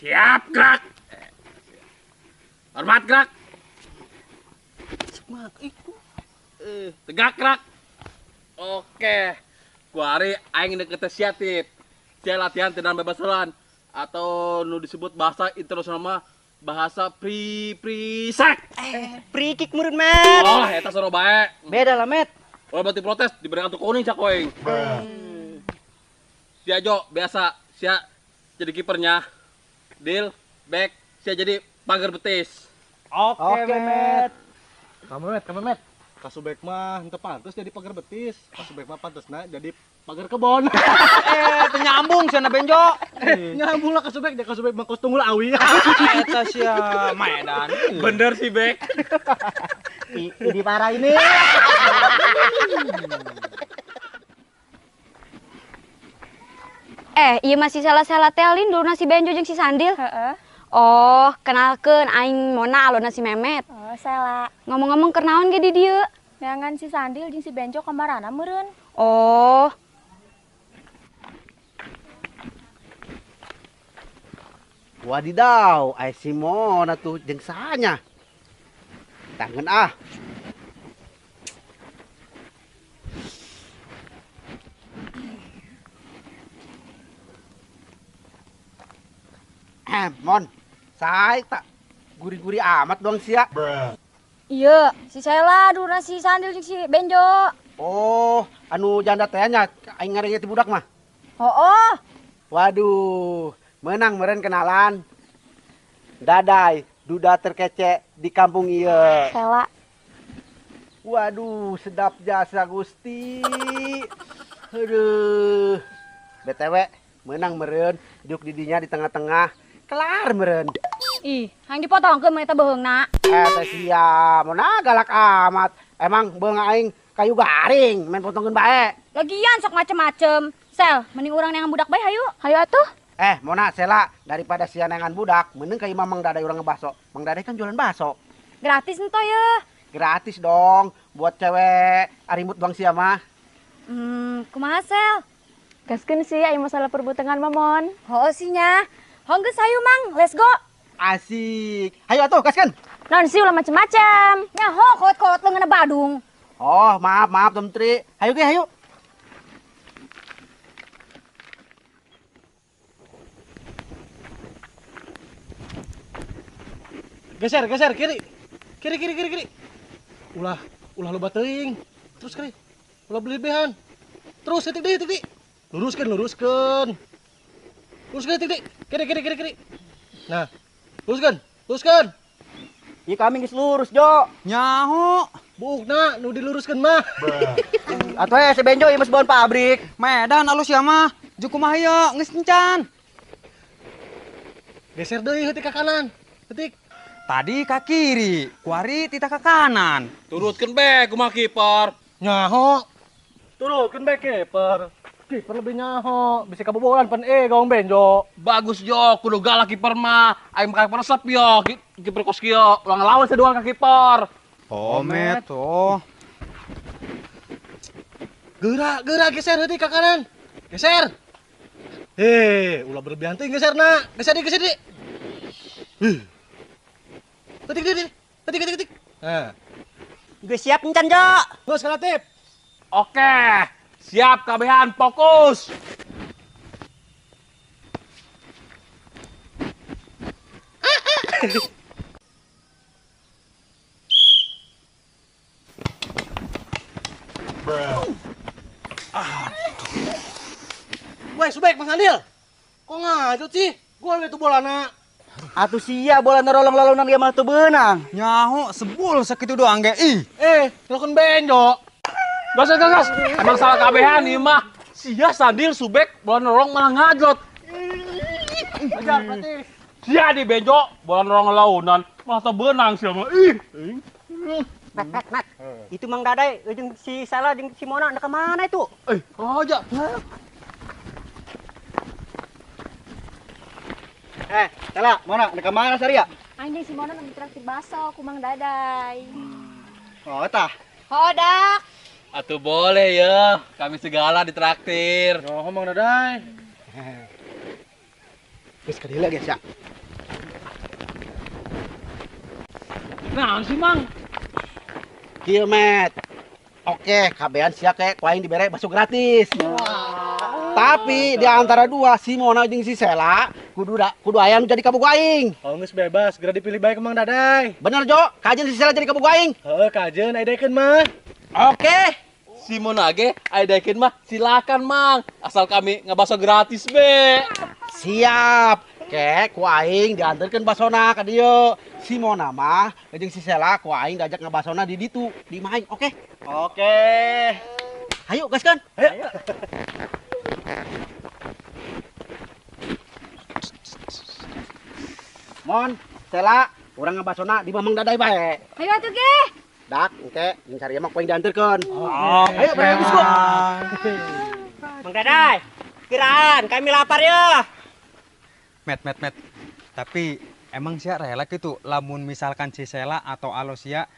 Siap gerak. Hormat gerak. Semak iku. Tegak gerak. Oke. Kuari aing deket sia tip. Sia latihan tendangan bebas helaan atau nu disebut bahasa internasional mah bahasa pri-prisek. Free kick meureun, Met. Oh, eta soro bae. Beda lah, Met. Ulah berarti protes diberi kartu kuning cak aing. Sia Jo biasa sia jadi kipernya. Deal, back, sia jadi pagar betis. Oke, Met. Kamu Met, kamu Met. Kasubek mah henteu pantes jadi pagar betis. Kasubek mah pantesna jadi pagar kebon. Teu nyambung sia Benjo. Nyambung lah kasubek, dia kasubek mah kos tunggul awi. Eta sia Medan. Bener sih, Bek. Ini parah ini. Iya masih salah-salah telin dulu nasi Benjo jeung si Sandil. Heeh. Oh, kenalkeun aing Mona alona si Memet. Oh, salah. Ngomong-ngomong keur naon ge di dieu? Neangan si Sandil jeung si Benjo kamarana meureun. Oh. Wadidaw, ai si Mona tuh jeung sahanya. Tangan ah. Mon, saya tak gurih-gurih amat dong sia. Iya, si Sela dulu si Sandil jeung si Benjo. Oh, anu janda teh nya aing ngarengnya ti budak mah. Oh. Waduh, menang meureun kenalan. Dadai, duda terkece di kampung ieu. Sela. Waduh, sedap jasa Gusti. Aduh. BTW, menang meureun diuk didinya di tengah-tengah. Kelar meureun. Ih, hang dipotongkeun mah eta beuheungna. Teh sia, mona galak amat. Emang beuheung aing kayu garing, main potongkeun bae. Lagian sok macem-macem. Sel, mending urang neangan budak bae hayu. Hayu atuh. Mona Sela, daripada sia neangan budak, mending ka imah Mang Dadai urang ngebaso. Mang Dadai kan jualan baso. Gratis ento ye. Gratis dong, buat cewek arimut bang sia mah. Kumaha Sel? Gaskeun sih aya masalah perbutengan mah, Mon. Heueuh sih nya. Hong geus hayu Mang, let's go. Asik. Hayu atuh gaskeun. Naon sih ulah macem-macem. Nyaho kot-kot leungeunna Badung. Oh, maaf maaf Tom Tri. Hayu ge hayu. Geser, geser kiri. Kiri kiri kiri kiri. Ulah, ulah loba teuing. Terus kiri. Ulah berlebihan. Terus titik deui, titik deui. Luruskeun, luruskeun. Luruskeun titik deui. Kiri kiri kiri kiri. Nah, luruskeun, luruskeun. Ieu kami geus lurus, Jo. Nyaho. Buukna nu diluruskeun mah. Atuh si Benjo ieu mah bawaan pabrik. Medan alus sia mah. Jeung kumaha ieu geus encan. Geser deui heutik ka kanan. Heutik. Tadi ka kiri, kuari tita ka kanan. Turutkeun be kumaha kiper. Nyaho. Turutkeun be kiper. Kiper lebih nyaho, bisa kabobolan pan gawang Benjo. Bagus Jo, kudu galak kiper mah. Aing mah kiper resep yo, kiper kos kieu. Ulah ngelawan sedoan ka kiper. Oh, Met, oh. Gerak, gerak geser heutik ka kanan. Geser. Ulah berlebihan teuing geserna. Geser deui, geser deui. Ketik, ketik, ketik, ketik, ketik. Nah. Geus siap encan, Jo. Geus kreatif. Oke. Siap kabehan, fokus. Woi, Subek, Mas Andil. Kok ngajut sih? Gua itu bolana. Atuh sia bola nolong-lolonan ge mah teu beunang. Nyaho sebul sakitu doang ge. Ih. Telepon Benjo. Gas, gas, gas. Emang salah kabehan ieu mah. Sia Sandil Subek bola nolong malah ngajot. Ajar berarti. Sia di Benjo bola nolong launan malah teu beunang sia mah. Ih. Mat, mat, mat. Itu Mang Dadai jeung si Sela jeung si Mona ka mana itu? Oh aja. Sela, Mona, ka mana Saria? Aing jeung si Mona lagi traktir baso ku Mang Dadai. Oh tah. Oh dak. Atuh boleh ya, kami segala ditraktir. Oh, Mang Dadai. Geus ka dieu guys ya. Naon sih, Mang? Kieu, Met. Oke, kabehan sia ke ku aing dibere bakso gratis. Wow. Tapi di antara dua si Mona jeung si Sela kudu aya nu jadi kabogoh aing. Oh, geus bebas, geura dipilih bae ke Mang Dadai. Bener, Jo. Kajeun si Sela jadi kabogoh aing. Heeh, kajeun aya daekeun mah. Oke. Si Mona ge aya daekeun mah silakan, Mang. Asal kami ngabaso gratis be. Siap. Ke ku aing diantarkeun basona ka dieu. Si Mona mah jeung si Sela ku aing diajak ngabasona di ditu, di imah aing. Oke. Oke. Hayu gaskeun. Ayo. Mon, Sela, urang ngabasona di Mamang Dadai bae. Hayu atuh ge. Dak, engke jeung saria mah ku aing diantarkeun. Oh, ayo berangkat go. Mang Dadai, kiraan kami lapar ya. Met. Tapi emang sia rela gitu lamun misalkan si Sela atau Alosia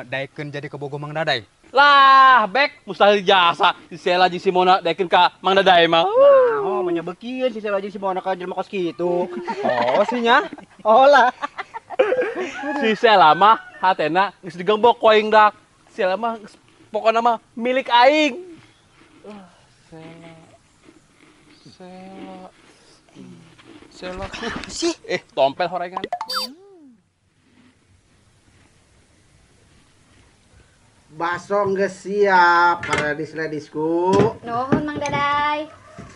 daekeun jadi kebogoh Mang Dadai. Lah, bek mustahil jasa si Sela jeung si Mona daekeun ka Mang Dadai mah. Nah, oh menyebekieun si Sela jeung si Mona ka jelema kos kitu. Oh, sinya. Oh lah. Si Sela mah hatena geus digembok ku aing dak. Sela mah pokona mah milik aing. Sela. Sela sih. Tompel horengan. Baso geus siap para ladies-ladiesku. Nuhun Mang Dadai.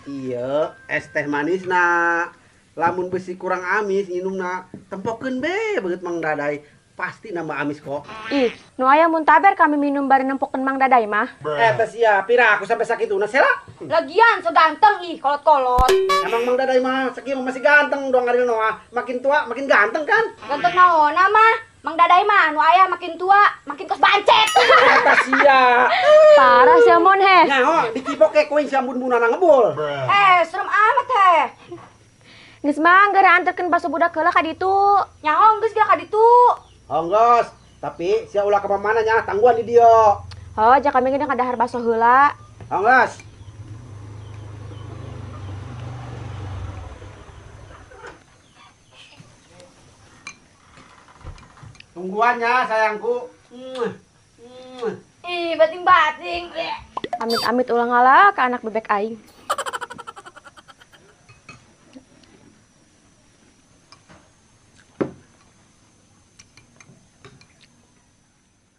Iya, es teh manisna. Lamun besi kurang amis nginumna, tempokeun be beungeut Mang Dadai. Pasti nambah amis kok. Ih, nu aya muntaber kami minum bari nempokeun Mang Dadai mah. Teh sia, pira aku sampai sakituna Sela. Lagian so ganteng ih, kolot-kolot. Emang Mang Dadai mah sakieu masih ganteng dong ari Noah. Makin tua makin ganteng kan? Ganteng naonna mah? Mang Dadai mah nu aya makin tua makin kos bancet. Eta sia. Parah sia mun heh. Nyaho dicipok ke ku sia bun-bunana ngebul. Serem amat heh. Geus mah geura anterkeun baso budak heula ka ditu. Nyaho geus geura ka ditu. Oh geus, tapi sia ulah ka mana nya tangguhan di dieu. Oh, ja kami ge kadahar baso heula. Oh geus. Tungguannya sayangku. Ih, bating-bating. Amit-amit ulang ngalah ke anak bebek aing.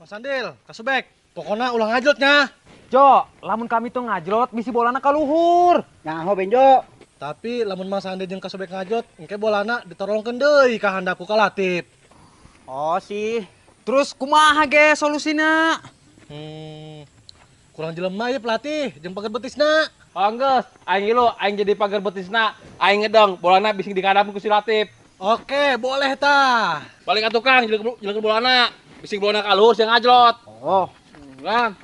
Mas Sandil, Kasubek, pokoknya ulah ngajlotnya. Jo, lamun kami tuh ngajlot bisi bolana ka luhur. Nyaho Benjo. Tapi lamun Mas Sandil jeung Kasubek ngajlot, engke bolana ditorongkeun deui ka handapku ka Latif. Oh sih. Terus kumaha ge solusina? Kurang jelema ya pelatih, jeung pagar betisna. Oh geus, aing ngilu, aing jadi pagar betisna. Aing ngedong, bolana bisi dikadap ku si Latif. Oke, boleh tah. Balik atuh Kang, jelek bolana. Bisi bolana ka luhur sia ngajlot. Oh, Kang.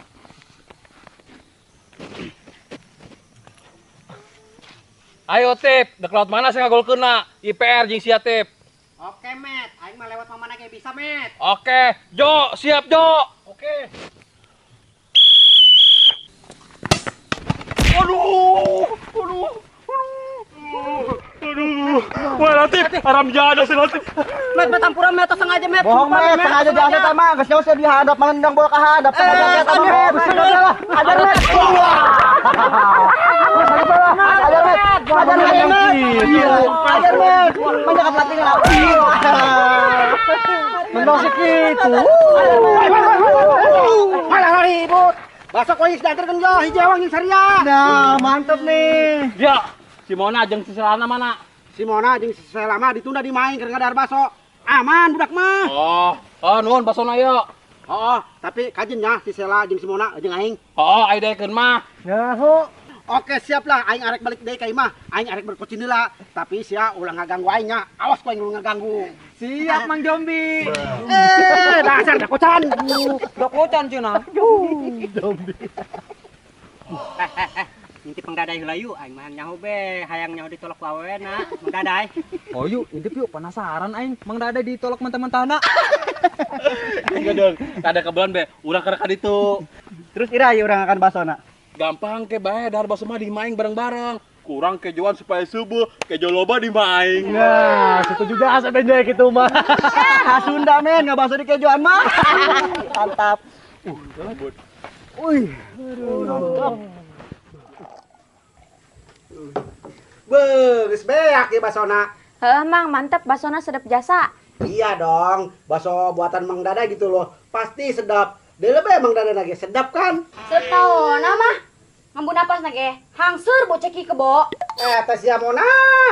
Ayo Tip, dek laut mana sih ngagolkeunna? IPR jeung sia Tip. Oke, Met. Aing mah lewat mana kayak bisa, Met. Oke, Jo, siap Jo. Oke. Aduh, aduh, aduh, aduh. Wah, Latif, haram jadah si Latif. Met, Met, ampura, Met, sengaja, Met. Bohong, Met, sengaja jasa tama. Geus jauh sia dihadap menendang bola ka hadap. Sengaja jasa tama, Met. Ajar, Met. Ajar, Met. Ajar, Met. Ajar, Met. Manja ka pelatih lah. Menang segitu. Malah ribut. Baso kois diantarkeun yo hiji ewang jeung saria. Nah, mantep nih. Ya, si Mona jeung si Selana mana? Si Mona jeung si Sela mah ditunda dimain keur ngadar baso. Aman budak mah. Oh, oh nuhun basona yo. Oh, tapi kajen nya si Sela jeung si Mona jeung aing. Oh, aing daekeun mah. Nyaho. Oke, siap lah aing arek balik deui ka imah. Aing arek berkocin heula, tapi sia ulah ngaganggu aing nya. Awas ku aing ulah ngaganggu. Siap Mang Jombi. Dasar dakocan. Dakocan cenah. Jombi. Ngintip Mang Dadai heula yuk, aing mah nyaho be, hayang nyaho ditolak ku awewena, Mang Dadai. Oh yuk, intip yuk, penasaran aing Mang Dadai ditolak mentah-mentahna. Enggak dong, ada kebelan be, urang karek ka ditu. Terus ira ieu urang akan basona. Gampang ke bae dahar baso mah dimaing bareng-bareng. Kurang kejoan supaya subuh, kejo loba dimaing. Nah, setuju gas benjay gitu mah. Sunda men, nggak baso di kejoan mah. Mantap. Wih, mantap. Beuh, geus beak ieu basona. Heuh Mang, mantep basona sedep jasa. Iya dong, bakso buatan Mang Dada gitu loh. Pasti sedap. Deuleu bae Mang Dada lagi sedap kan? Sedep taona mah. Ngambu napas na ge. Hangseur bocah ki kebo. Eh, teh sia Mona,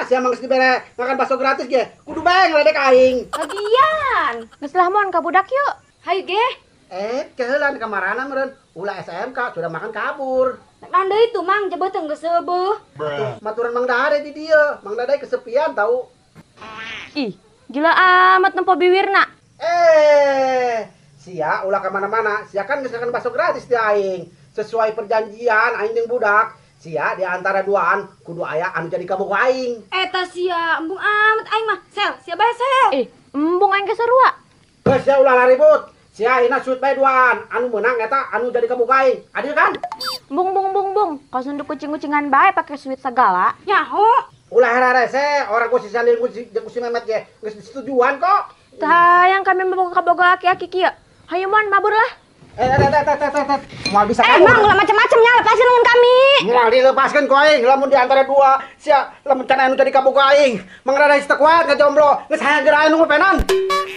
sia mah geus dibere makan bakso gratis ge. Kudu bae ngeledek aing. Lagian. Geus lah Mon ka budak yuk. Hayu ge. Eh, kehelan kamarana meureun. Ulah SMK sudah makan kabur. Naon deui tuh Mang, jebeuteung geus seubeuh. Maturan Mang Dada di dieu. Mang Dada kesepian tau. Ih, gila amat nempo biwirna. Eh, sia ulah kemana-mana. Sia kan geus makan bakso gratis di aing. Sesuai perjanjian aing jeung budak. Sia di antara duaan kudu aya anu jadi kabogoh aing. Eta sia embung amat aing mah. Sel, sia bae sel. Eh, embung aing ge sarua. Geus sia ulah laribut. Sia ayeuna suit bae duaan. Anu meunang eta anu jadi kabogoh aing. Adil kan? Embung bung bung bung. Kos nunduk kucing-kucingan bae pake suit segala. Nyaho. Ulah rarese, orang ku si Sandil ku si jeung ku si Memet ge geus disetujuan kok. Teu hayang kami mah boga kabogoh aki-aki kieu. Hayu Mon, mabur lah. Eh, eh, eh, eh, eh, eh, eh. Moal bisa Eh, kabur. Mang, ulah macem-macem nya lepasin lengan kami. Moal dilepaskeun ku aing lamun di antara dua. Sia lamun can anu jadi kabogoh aing. Mang Dada teu kuat ngajomblo. Geus hayang geura anu ngopenan.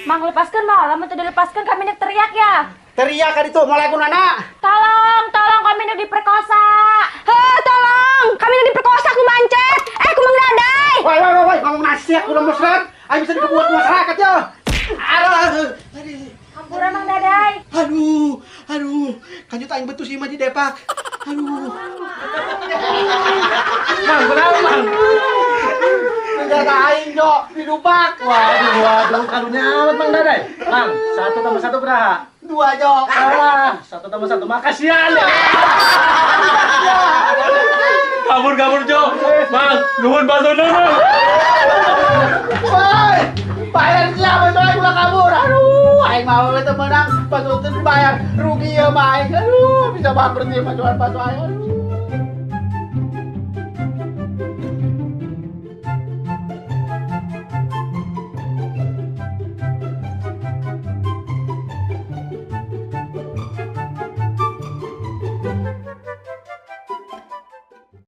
Mang lepaskan mah, lamun teu dilepaskan kami nek teriak ya. Teriak ka ditu moal gunana. Tolong, tolong kami nek diperkosa. Heh, tolong, kami nek diperkosa ku mancet. Eh, ku Mang Dadai. Woi woi woi woi, ngomong nasi aku udah musret. Aing bisa dikebuat masyarakat ya. Aduh. Hampura Mang Dadai. Aduh, aduh, kanjut aing betus ieu mah di Depak. Aduh. Mang, kenapa Mang? Senjata aing jo didupak. Waduh, waduh, karunya amat Mang Dadai. Mang, 1 tambah 1 berapa? 2 jo. Ah, 1 tambah 1 mah kasihan ya. Kabur kabur Jo. Mang, nuhun basona Mang. Woi, bayar siapa jo aing ulah kabur. Aduh, aing mah we teu meunang, bakso teu dibayar. Rugi ya mah aing. Aduh, bisa bangkrut ieu mah jual bakso aing. Aduh.